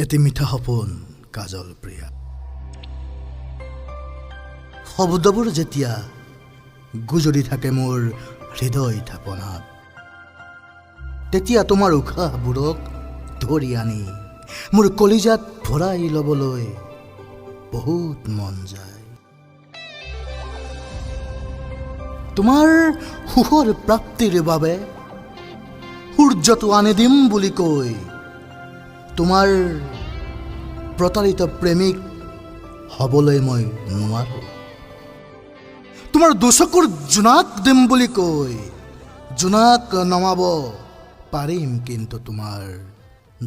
এটি মিঠা সপোন কাজল প্ৰিয়া। শব্দবোৰ যেতিয়া গুজৰি থাকে মোৰ হৃদয় থাপনাত, তেতিয়া তোমাৰ উশাহবোৰক ধৰি আনি মোৰ কলিজাত ভৰাই ল'বলৈ বহুত মন যায়। তোমাৰ সুখৰ প্ৰাপ্তিৰ বাবে সূৰ্যটো আনি দিম বুলি কৈ তোমাৰ প্ৰতাৰিত প্ৰেমিক হ'বলৈ মই নোৱাৰোঁ। তোমাৰ দুচকুৰ জোনাক দিম বুলি কৈ জোনাক নমাব পাৰিম, কিন্তু তোমাৰ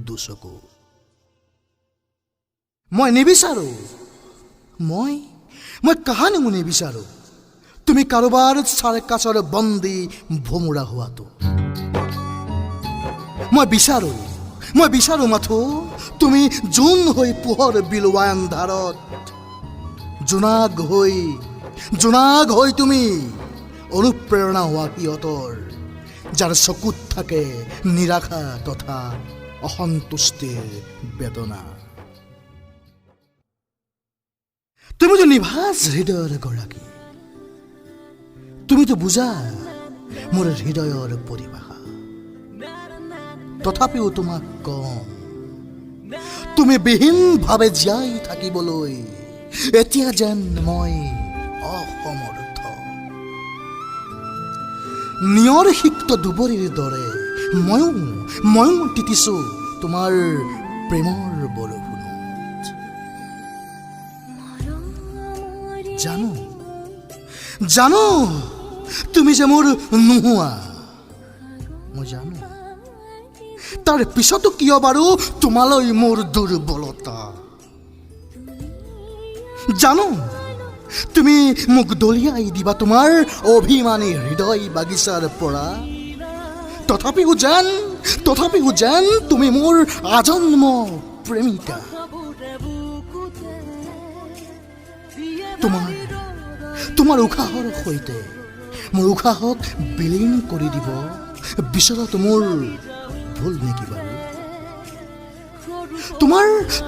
দুচকু মই নিবিচাৰোঁ। মই মই কাহানিও নিবিচাৰোঁ তুমি কাৰোবাৰ চাৰ্কাছৰ বন্দী ভোমোৰা হোৱাটো। মই বিচাৰোঁ মাথো তুমি জোন হৈ পোহৰ বিলোৱা আন্ধাৰত, জোনাক হৈ তুমি অনুপ্ৰেৰণা হোৱা সিহঁতৰ, যাৰ চকুত থাকে নিৰাশা তথা অসন্তুষ্টিৰ বেদনা। তুমিতো নিভাঁজ হৃদয়ৰ গৰাকী, তুমিতো বুজা মোৰ হৃদয়ৰ পৰিভাষা। তথাপিও তোমাক কম, তুমি বিহীনভাৱে জীয়াই থাকিবলৈ এতিয়া যেন মই অসমৰ্থ। নিয়ৰ সিক্ত দুবৰিৰ দৰে ময়ো তিতিছো তোমাৰ প্ৰেমৰ বৰষুণত। জানো জানো তুমি যে মোৰ নোহোৱা, মই জানো। তাৰ পিছতো কিয় বাৰু তোমালৈ মোৰ দুৰ্বলতা? জানো তুমি মোক দলিয়াই দিবা তোমাৰ অভিমানী হৃদয় বাগিচাৰ পৰা। তথাপিও যেন তুমি মোৰ আজন্ম প্ৰেমিকা। তোমাৰ উশাহৰ সৈতে মোৰ উশাহক বিলীন কৰি দিব বিচৰাটো মোৰ ভুল নেকি বাৰু?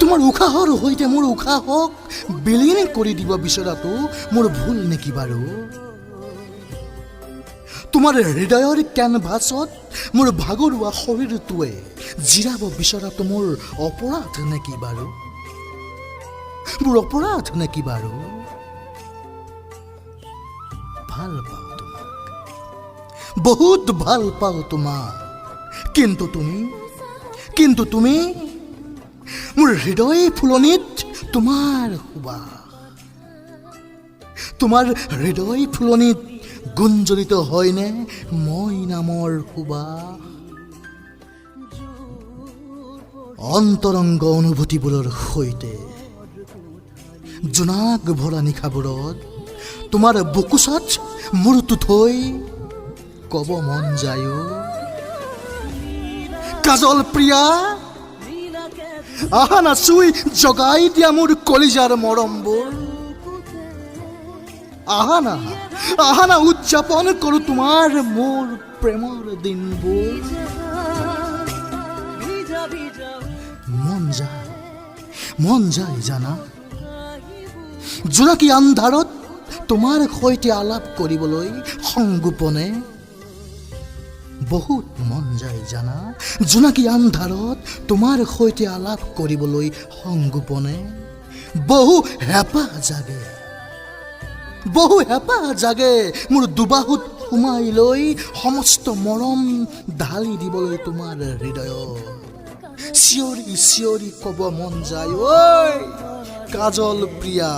তোমাৰ উশাহৰ সৈতে মোৰ উশাহক বিলীন কৰি দিব বিচৰাটো মোৰ ভুল নেকি বাৰু? তোমাৰ হৃদয়ৰ কেনভাছত মোৰ ভাগৰুৱা শৰীৰটোৱে জিৰাব বিচৰাটো মোৰ অপৰাধ নেকি বাৰু? মোৰ অপৰাধ নেকি বাৰু? ভাল পাওঁ তোমাক, বহুত ভাল পাওঁ তোমাক, কিন্তু তুমি মোৰ হৃদয় ফুলনিত তোমাৰ সুবাস, তোমাৰ হৃদয় ফুলনিত গুঞ্জৰিত হয়নে মই নামৰ সুবাস? অন্তৰংগ অনুভূতিবোৰৰ সৈতে জোনাক ভৰা নিশাবোৰত তোমাৰ বুকুচাত মূৰটো থৈ ক'ব মন যায়, অ' কাজল প্ৰিয়া, আহা না, চুই জগাই দিয়া মোৰ কলিজাৰ মৰমবোৰ। আহা না, আহা না, উদযাপন কৰোঁ তোমাৰ মোৰ প্ৰেমৰ দিনবোৰ। মন যায়, মন যায় জানা, জোনাকী আন্ধাৰত তোমাৰ সৈতে আলাপ কৰিবলৈ সংগোপনে। বহুত মন যায় জানা, জোনাকী আন্ধাৰত তোমাৰ সৈতে আলাপ কৰিবলৈ সংগোপনে। বহু হেঁপাহ জাগে, বহু হেঁপাহ জাগে মোৰ দুবাহুত সোমাই লৈ সমস্ত মৰম ঢালি দিবলৈ তোমাৰ হৃদয়ত। চিঞৰি চিঞৰি ক'ব মন যায়, ঐ কাজল প্ৰিয়া,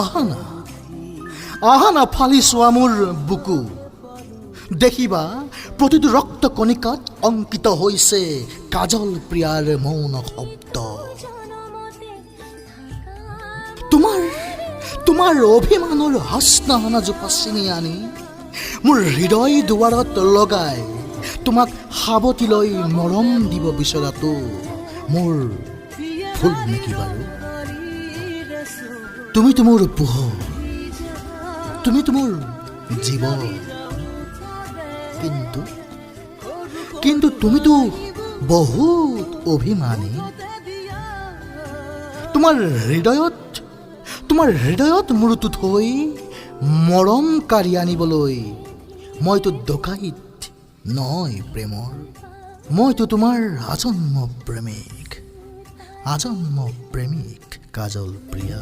আহা না, আহা না, ফালি চোৱা মোৰ বুকু, দেখিবা প্ৰতিটো ৰক্ত কণিকাত অংকিত হৈছে কাজল প্ৰিয়াৰ মৌন শব্দ। তোমাৰ তোমাৰ অভিমানৰ হাসনাহানাজোপা ছিঙি আনি মোৰ হৃদয় দুৱাৰত লগাই তোমাক সাৱটি লৈ মৰম দিব বিচৰাটো মোৰ ভুল নেকি বাৰু? তুমিতো মোৰ পোহৰ, তুমিতো মোৰ জীৱন, কিন্তু কিন্তু তুমিতো বহুত অভিমানী। তোমাৰ হৃদয়ত, তোমাৰ হৃদয়ত মূৰটো থৈ মৰম কাঢ়ি আনিবলৈ মইতো ডকাইত নহয় প্ৰেমৰ। মইতো তোমাৰ আজন্ম প্ৰেমিক, আজন্ম প্ৰেমিক কাজল প্ৰিয়া।